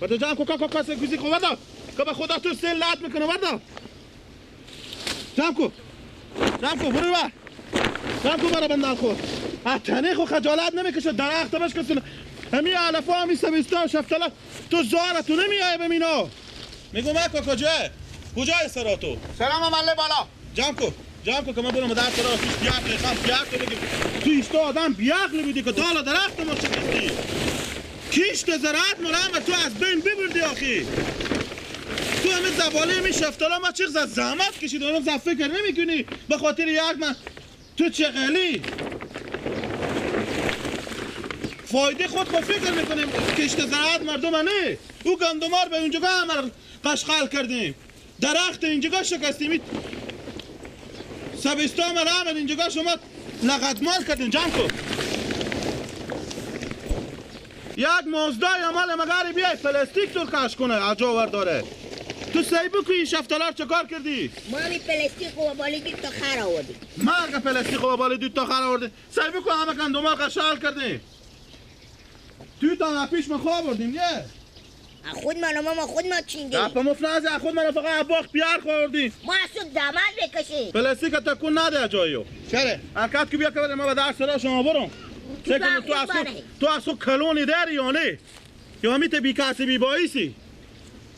وردا جمع کو کاکا کاسه گوزی خو وردا که به خدا تو سیل لات میکنه وردا جمع کو جمع کو برو بر جمع کو برا بندال خور تنه خو خجالت نمیکشه درخت بشکسونه همی علفا همی سبستا و شفتالا تو زارتو نمیای به مینا میگم من کاکا جای کجای سراتو سلام مله بالا جمع کو جمع کو که من برم در سرا پیش بیعقل خم بیعقل بگیم تو ایستا آدم بیعقل بودی که دالا درخت ما شکستی کشت زراعت مرام تو از بین ببردی آخی تو همه زباله می شفتالا ما چه زحمت کشید اونم زفه فکر نمیکنی به خاطر یک من تو چغلی فایده خود خود فکر میکنیم کشت زراعت مردم نه او گندمار به اونجا همه قشقل کردیم درخت اینجا شکستیم سبستا مرام اینجا شما لغتمال کردیم جمع کن یک مازدای عمل مگری بیای پلاستیک تو کش کنه عجا داره تو سی بکو این شفتالار چه کار کردی؟ ما می پلاستیک و بالی دو تا خر آوردیم مرگ پلاستیک و بالی دو تا خر آوردیم سی بکو همه گندمار قشال کردیم تو تا پیش ما خواب آوردیم یه خود من ما خود ما چیندیم اپا مفنازی خود من فقط باخ پیار خوردیم ما اصلا دامن بکشیم پلاستیک تکون نده جایو چرا؟ حرکت که بیا که ما به درس را شما برم تو از خود کلونی داری یا نه یا همی ته بیکسی بی بایسی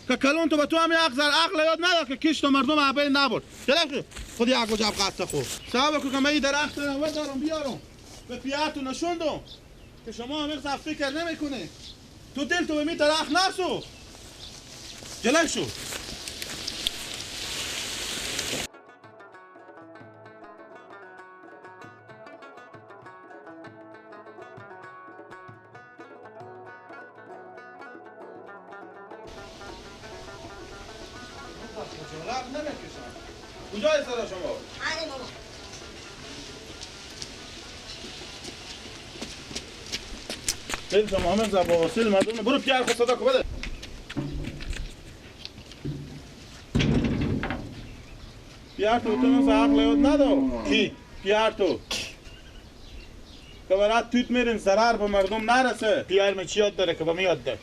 که کلون تو به تو همی عقل یاد ندار که کشت و مردم عبین نبرد جلب خود یک وجب قطع خود صاحب که من این درخت رو دارم بیارم به پیارتو نشوندم که شما همی فکر نمیکنه تو دل تو به می درخت نسو جلب شو کجای سرا شما؟ آره ماما دل شما همه زباصیل مردم برو پیار خود صدا کو بده پیار تو تو مثل عقل یاد ندار کی؟ پیار تو که برات توت میرین ضرر به مردم نرسه پیار من چی یاد داره که به من یاد داره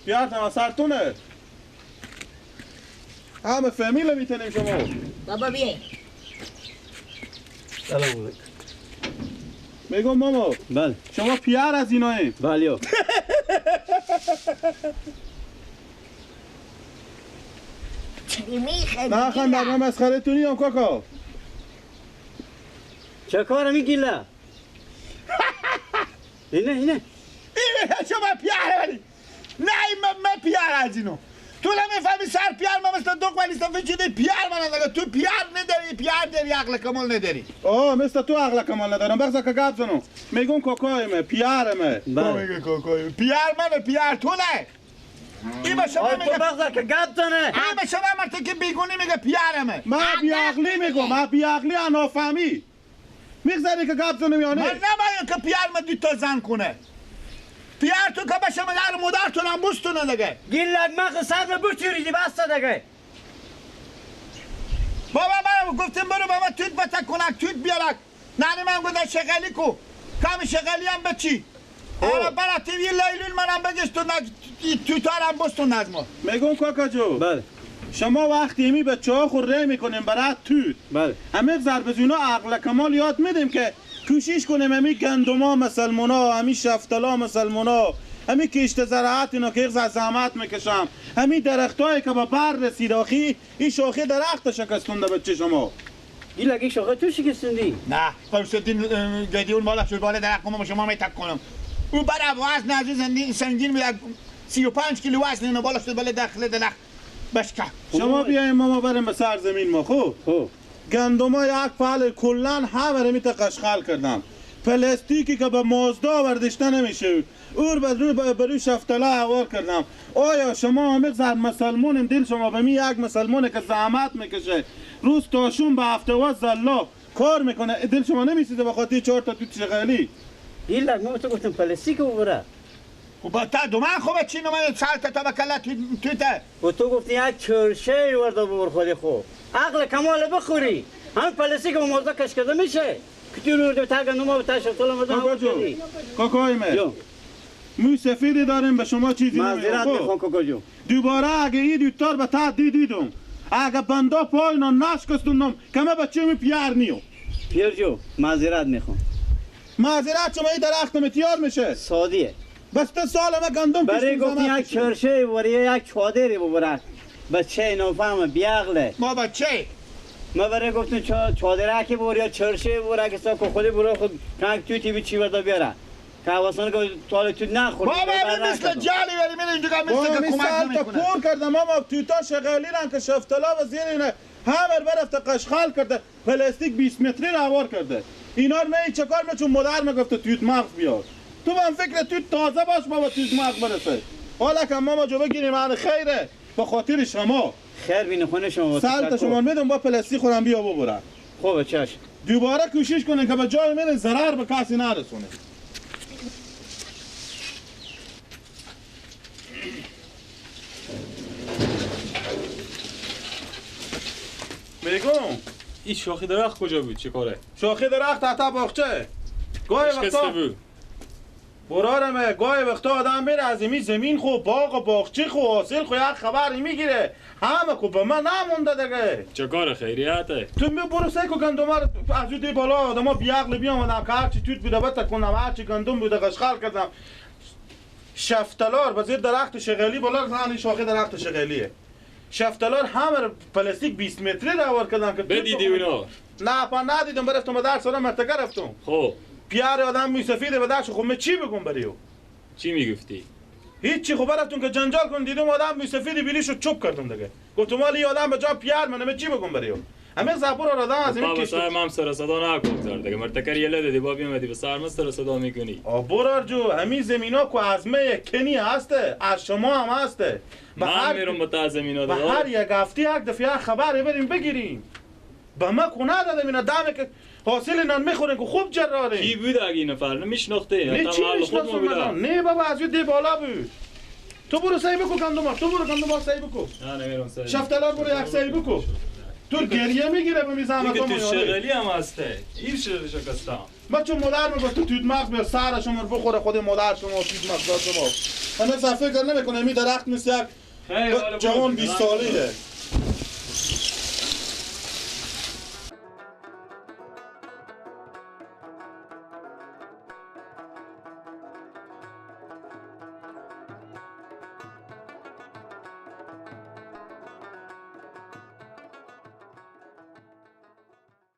پیار تو سرتونه همه فامیل میتونیم شما بابا بیای سلام علیکم میگم ماما بله شما پیار از ایناییم بله نه خان در مسخره تونی هم کاکا چه کار میگیله اینه اینه اینه شما پیار ولی نه من پیار از اینو تو نمیفهمی سر پیار من مثل دوک ولی صفحه شده پیار من نگه تو پیار نداری پیار داری عقل کمال نداری آه مثل تو عقل کمال ندارم بخزا که گپ زنم میگم کاکایمه پیارمه بله میگه کاکایمه پیار منه پیار تو نه این به شما میگه بخزا که گپ زنه این به شما مرته که بیگونی میگه پیارمه من بیعقلی میگم من بیعقلی نافهمی میگذاری که گپ زنم یا نه من نمایم که پیار من دو تا زن کنه پیار تو که بشه مدار مدار تو نبوستونه دیگه گیلک مغز سر به بچوریدی بسته دیگه بابا من گفتم برو بابا توت بتا کنک توت بیارک نانی من گفتم شغلی کو کم شغلی هم بچی آره برا تیوی لیلون منم بگش تو توتارم بستون نظمو میگم کاکا جو بله شما وقتی می بچه ها خور ری میکنیم برای توت بله همه ضرب زونا عقل کمال یاد میدیم که کوشش کنیم همی گندما مسلمونا همی شفتلا مسلمونا همی کشت زراعت اینا که زحمت میکشم همی درختایی که با بر رسید آخی این شاخه درخت شکستونده بچه شما این لگه شاخه تو شکستوندی؟ نه خب گدی اون بالا شد بالا درخت کنم شما میتک کنم او بر وزن از سنگین میاد 35 کیلو وزن اینو بالا شد بالا داخل درخت بشکه شما بیایم ما بریم به سرزمین ما خوب خوب گندما یک فعل کلن همه رو میته قشقل کردم پلاستیکی که به مازدا وردشته نمیشه اور بروی شفتله هوار کردم آیا شما همه زر مسلمانیم دل شما به می یک مسلمانه که زحمت میکشه روز تاشون به هفته و زلا کار میکنه دل شما نمیسیده به خاطر 4 تا توت شغلی گیلک ما تو گفتم پلاستیک ببره خب تا دو من خوبه چی نمانه سال تا بکلا تویته و تو گفتی یک چرشه ورده ببر خودی خوب عقل کمال بخوری هم پلاستیک و مازدا کش کرده میشه که تو رو تا گندم و تا شفتال مردم کاکایمه موی سفیدی داریم به شما چیزی نمیگم. معذرت میخوام کاکا جو. دوباره اگه این دوتار به تا دیدم اگه بندا پاینا نشکستوندم که من بچه می پیر نیو. پیر جو معذرت میخوام. معذرت شما این درخت متیار میشه. سادیه. بس تا سال ما گندم برای گفتم یک چرشه وری یک چادری ببره. بچه نافهم بیعقله. ما بچه ما برای گفتم چادره که ببره یا چرشه ببره که ساکو خودی برو خود کنک توی تی چی وردا بیاره. که واسن که تال تو نخور. بابا مثل جالی ولی میره اینجا که مثل که کمک نمیکنه. پور کردم ما توتا شغالی رن که شفتلا و زیر اینه همه برفت قشخال کرده پلاستیک 20 متری رو هوار کرده. اینا رو نه چه کار چون مادر میگفت توت مغز بیار. تو من فکر توت تازه باش بابا توت مغز برسه. حالا که ما جو بگیریم من خیره به خاطر شما. خیر بینه خونه شما. سالت شما میدم با پلاستیک خورم بیا ببره. خوبه چش. دوباره کوشش کنه که به جای من ضرر به کسی نرسونه. میگم این شاخه درخت کجا بود؟ چه کاره؟ شاخه درخت حتی باغچه. گاهی وقتا برارمه گاهی وقتا آدم میره از این زمین خو باغ و باغچه خو حاصل خو یک خبری میگیره. همه کو به من نمونده دیگه. چه کار خیریته؟ تو می برو سعی کو گندم از دی بالا آدما بیعقل بیامدن که هرچی توت بوده بته کنم هرچی گندم بوده قشقل کردم. شفتلار به زیر درخت شغلی بالا زن شاخه درخت شغلیه. شفتلار همه پلاستیک 20 متری رو آور کردم که بدیدی اونا؟ نه پا ندیدم برفتم به درس آدم مرتکه رفتم. خب پیار آدم موی سفیده به درس خب من چی بگم برای او؟ چی میگفتی؟ هیچی خب برفتم که جنجال کن دیدم آدم موی سفیدی بیلیشو چوب کردم دیگه. گفتم حالا آدم به جا پیار من چی بگم برای او؟ همه زبور آدم از این کشت. بابا سر سر صدا نکن دیگه مرتکر یله دادی با بیامدی به سر من سر صدا میکنی. آ برار جو همین زمینا کو از می کنی هسته از شما هم هسته. من میرم با تا زمینا به هر یک هفته یک دفعه خبر بریم بگیریم. به ما کو ندادم اینا دمه که حاصل اینا میخورن که خوب جراره. کی بود اگه این نفر نمیشناخته؟ نه چی میشناختم نه بابا از دی بالا بود. تو برو سعی بکن گندم تو برو گندم سعی بکن. نه نمیرم سعی. شفتلا برو یک سعی بکن. تو گریه میگیره به میزحمت تو شغلی هم هسته این شکستم. من چون مادر میگفت تو توت مغز بیار سر شما بخوره خود مادر شما توت مغز شما. من اصلا فکر نمیکنم این درخت مثل یک جوان 20 ساله.